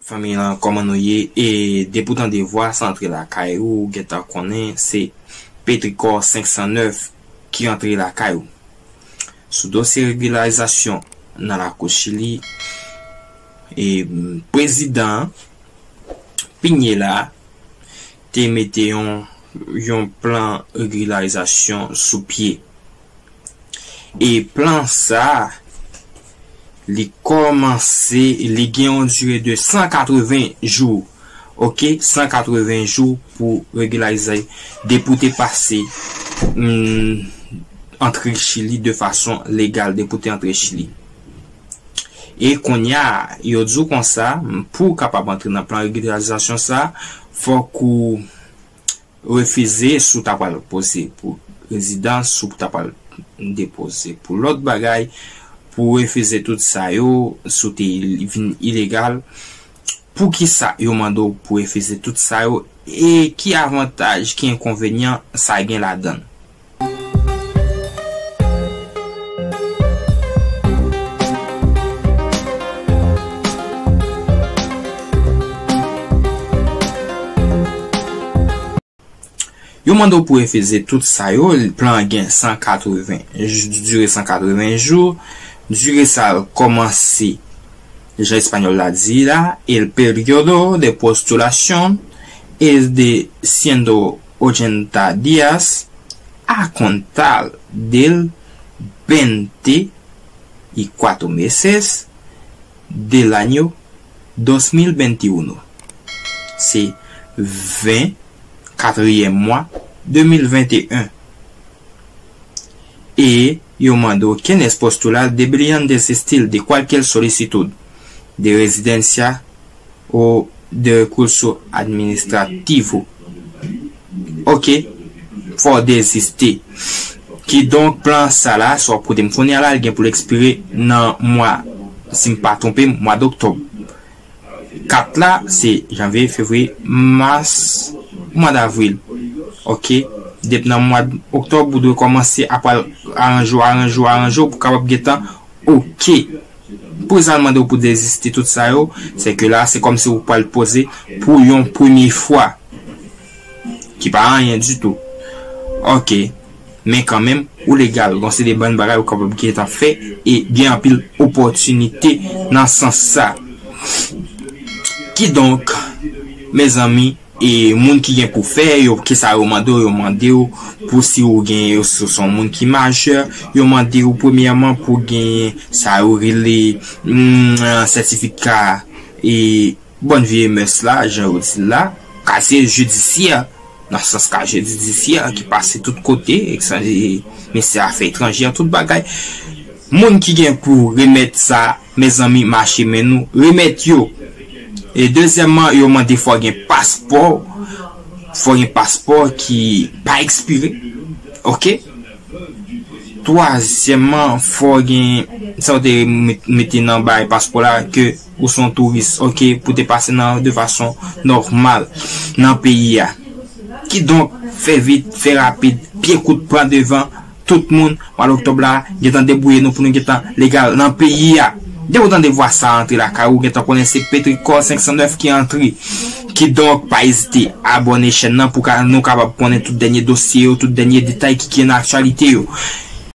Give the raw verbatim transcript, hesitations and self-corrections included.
Fanmi lan, kòman nou ye? E depi w tande vwa sa antre lakay ou, ou gentan konnen se Petricor senk san nèf ki antre lakay ou. Sou dosye regilarizasyon nan lakou Chili, e, prezidan Piñera te mete yon, yon plan regilarizasyon sou pye. E plan sa, li kòmanse, li gen yon dire de san katreven jou. Oke, san katreven jou pou regilarize depi w te pase, hmm, antre Chili de fason legal, depi w te antre Chili. E kounye a, yo di w konsa, pou w kapab antre nan plan regilarizasyon sa, fòk ou refize si w ta pral poze pou rezidans, si w ta pral depoze pou lòt bagay, pou w refize tout sa yo, si w te vin ilegal, poukisa yo mande w pou w refize tout sa yo, e ki avantaj, ki enkonvenyan sa gen ladan l? Yo mande w pou refize tout sa yo, plan an gen san katreven, dire san katreven jou, dire sa l kòmanse, jan espanyòl la di la, el periodo de postulación es de ciento ochenta días a contar del veinte y cuatro meses del año dos mil veintiuno. Se ven katriyèm mwa de mil venteyen. E yo mande w quienes postulan deberían desistir de cualquier solicitud de residencia o de recurso administrativo. Oke, fò w deziste. Kidonk, plan sa la, sa w ap koute m kounye a la, li gen pou l ekspire nan mwa, si m pa twonpe m, mwa doktòb. Kat la, se janvye, fevriye, mas, mwa davril. Oke, depi nan mwa oktòb, ou dwe kòmanse ap al aranje w, aranje w, aranje w pou w kapab gentan oke. Pou sa l mande w pou deziste tout sa yo, se ke la, se kòmsi ou pral poze pou yon premye fwa. Ki pa anyen ditou. Oke. Men kanmenm, ou legal. Gon se de bann bagay ou kapab gentan fè e gen anpil opòtinite nan sans sa. Kidonk, mezanmi, e moun ki gen pou fè, yo, kisa yo mande w? Yo mande w pou si ou gen, yo, si w se yon moun ki majè, yo mande w premyèman pou gen sa yo rele, mm, sètifika, e, bonne vie et mœurs la, jan yo di l la, kaziye jidisyè, nan sans kaziye jidisyè ki pase tout kote, e, ministè afè etranjè, tout bagay. Moun ki gen pou remèt sa, mezanmi, mache men nou, remèt yo. E dezyèmman, yo mande fò gen paspò, fò gen paspò ki pa ekspire. Oke? Twazyèmman, fò gen, sa w te met-, mete nan bay paspò la, ke ou se yon touris, oke, pou te pase nan, de fason nòmal nan peyi a. Kidonk, fè vit, fè rapid, pye kout pran devan, tout moun, mwa oktòb la, gentan debouye nou pou nou gentan legal nan peyi a. Depi w tande vwa sa antre lakay ou, gentan konnen se Petricor senk san nèf ki antre. Kidonk, pa ezite abòne chèn nan pou ka, nou kapab konnen tout dènye dosye yo, tout dènye detay ki, ki nan aktyalite yo.